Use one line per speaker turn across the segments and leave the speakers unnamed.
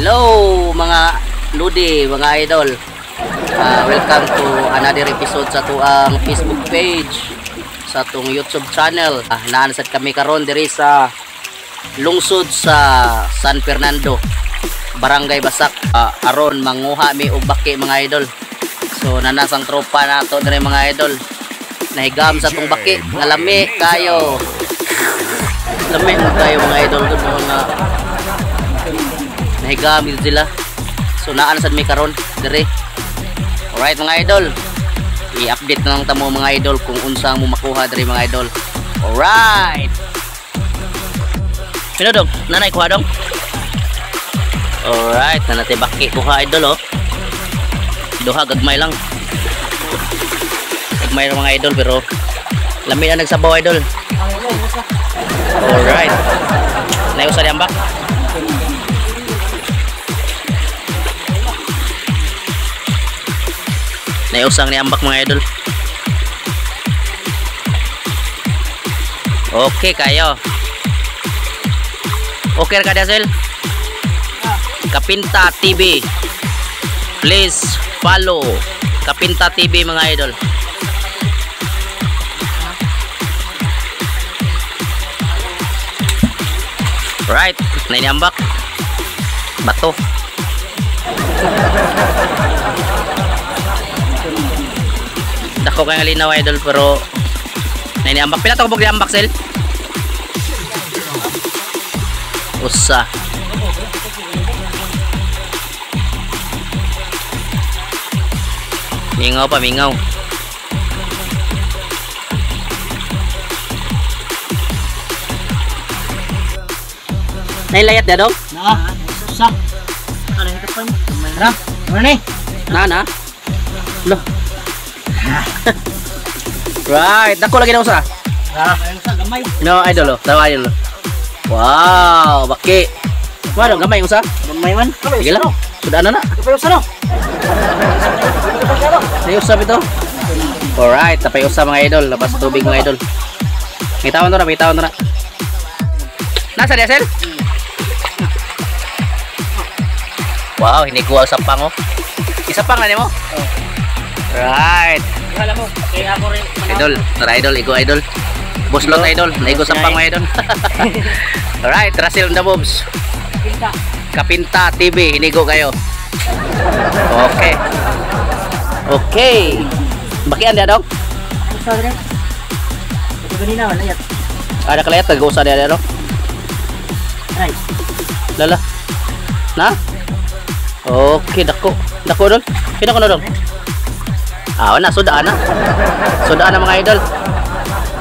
Hello mga ludi, mga idol. Welcome to another episode sa tuang Facebook page, sa atong YouTube channel. Naan sad kami karon diri sa lungsod sa San Fernando, Barangay Basak. Aron manguha mi og baki, mga idol. So nanasang tropa nato diri, mga idol. Nahigam sa atong baki nga lami kayo. Lami mo kayo, mga idol, gud mga nahigam sila. So naan sad mi karon diri. Alright mga idol. I-update na lang tamo, mga idol, kung unsa mo makuha diri, mga idol. Alright. Pino dong, nanay kuha dong. Alright, nanatay baki kuha, idol, oh. Duha, gagmay lang. Gagmay lang, mga idol, pero lami na nagsabaw, idol. Alright. Nayo sa diambak. Naiusang ni ambak, mga idol. Okay kayo. Okay ka Dazzle? Kapinta TV. Please follow Kapinta TV, mga idol. Right, nainiambak. Bato. Dako kay nga linaw, idol, pero nainiambak. Pila to kabog niambak, sel? Usa. Mingaw pa, mingaw. Nailayat na dong?
Na, usa. Ano ito pa? Ra, ano ni?
Na na. Lo. Right, dako lagi na usa.
Ra, usa gamay.
No, idol oh. Tawa, idol. Wow, baki. Wala gamay usa.
Gamay man.
Sige lang. Sudah na na.
Kapay usa no.
Ay usa bito. Alright, tapay usa, mga idol, labas tubig, mga idol. May tawon to na, may tawon to na. Nasa dia, sir? Wow, hinigual sa pang oh. Isa pang na nimo? Right.
Wala mo. Kaya ako rin.
Idol, tara idol, igo idol. Boss lot idol, naigo sa pang, mga idol. Alright, Russell on the moves.
Kapinta.
Kapinta TV, hinigo kayo. Okay. Okay. Bakian dia dong?
Usa dire. Ito ganina wala yat.
Ada kalayat tag-usa dia dong.
Ay.
Lala. Na? Okay, dako. Dako dong. Pina ko na dong. Ah, na suda na. Suda na, mga idol.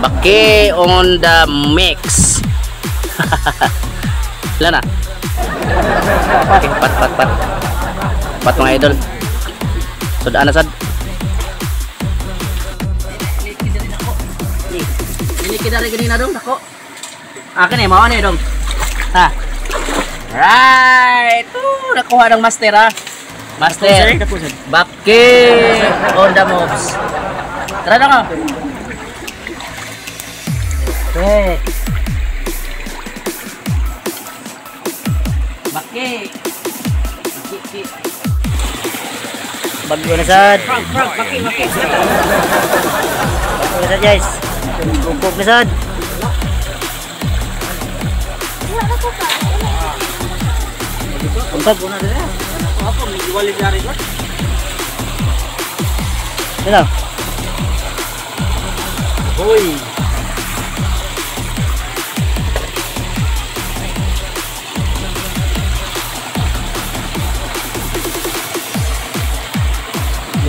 Baki on the mix. Wala na. Okay, pat pat pat. Pat, mga idol. Suda na sad. Ini kita lagi ganina dong, dako. Akin eh, mao na dong. Ha. Right. Nakuha ng master ha. Master. Baki on the moves. Tara na ka.
Okay.
Baki. Baki.
Bagyo na sad.
Frank, Frank, baki, baki.
Bagyo na sad, guys. Bukog na sad. Untag
una dere. Ako may iwali diri ko.
Hello.
Hoy.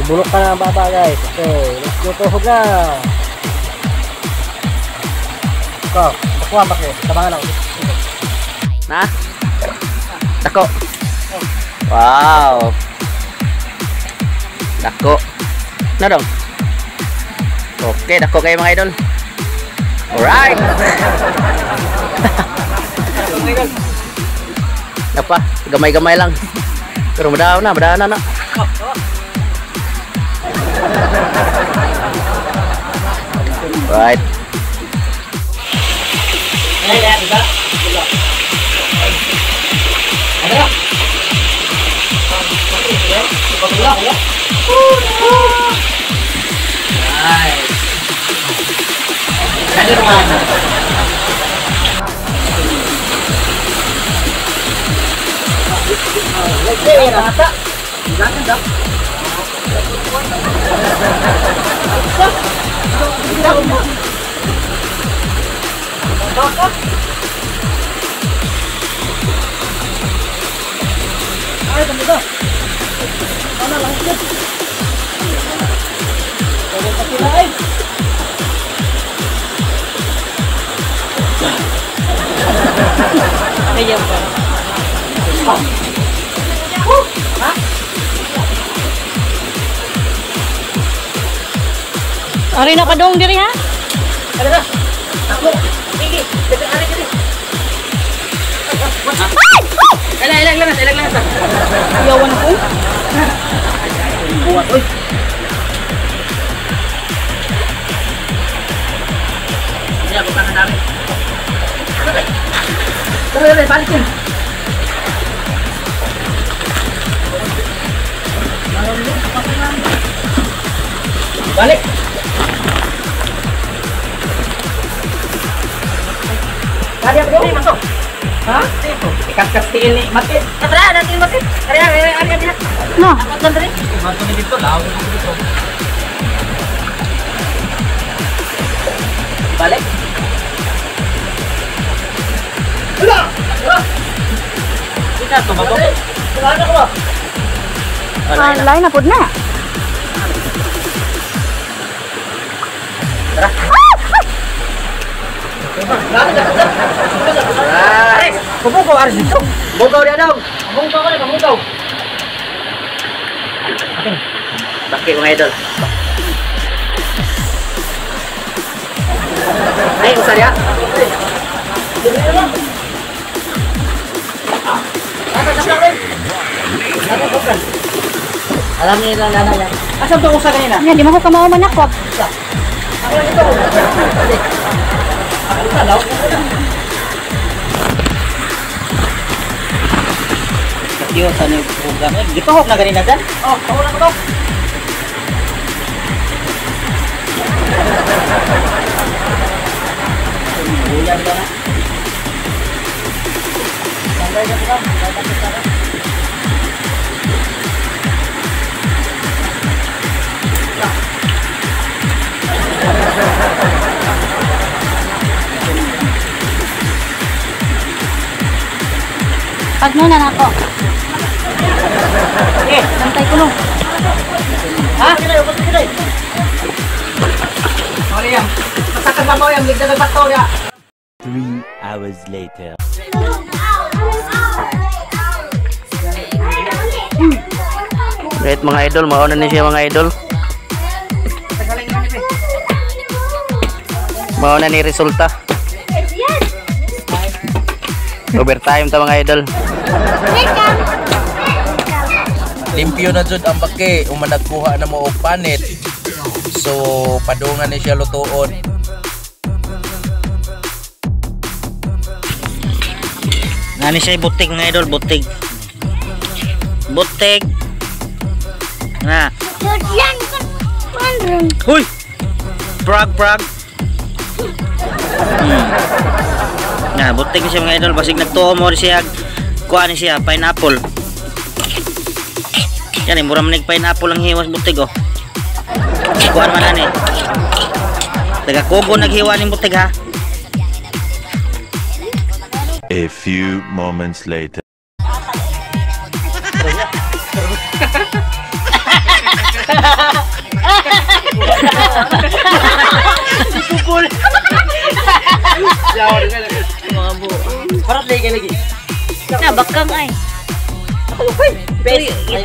Bulok ka na ang baba, guys. Okay, let's go to huga. Go, kuha ba kayo? Tabangan ako.
Na? Dako. Wow. Dako. Na dong. Okay, dako kayo, mga idol. Alright. Napa, gamay-gamay lang. Pero madaw na, madaw na na. Right. Nice. Ano naman?
Ari na padong diri ha? Ay!
Ilang ilang lang, ilang lang.
Yawan ko.
Buhat oy. Hindi ako tangan dami. Tara, balik yun. Balik. Kaya ko ni masuk. Ha? Ikas-kastiin ni Matit. Tara, natin Matit. Ari, ari, ari, ari.
No.
Apat lang diri. Mato ni dito, law dito. Balik. Wala. Wala. Kita to ba? Wala na ko ba?
Lain na pud na.
Tara. Kubukaw aris dito. Bukaw dia dong. Bukaw ka na, bukaw. Bakit mga idol? Ay, usa dia. Alam niyo lang nana yan. Asa to usa kanina?
Nya di man ko kamao manakop.
Iyo sa ni program. Gituhok na ganina dan. Oh, tawo na ko to. Uyan ba na? Sandai na ko.
Pagno na nako.
Eh,
Bantay ko no.
Ha? Sorry yang. Masakan pa mo yang ligdag ang bato ya.
3 hours later.
Right mga idol, mauna ni siya mga idol. Mauna ni resulta. Overtime ta mga idol.
Limpyo na jud ang baki, uma nagkuha na mo og panit. So padungan ni siya lutuon.
Nani siya butig mga idol, butig. Butig. Na. Huy. Frog, frog. Na, butig siya mga idol, basig nagtuo mo siya. Kuha ni siya pineapple. Yan, mura man pineapple ang hiwas butig oh. Kuha man ani. Taga kugo naghiwa ning butig ha.
A few moments later.
Parang lagi lagi.
Na bakang ay.
Best. Ay,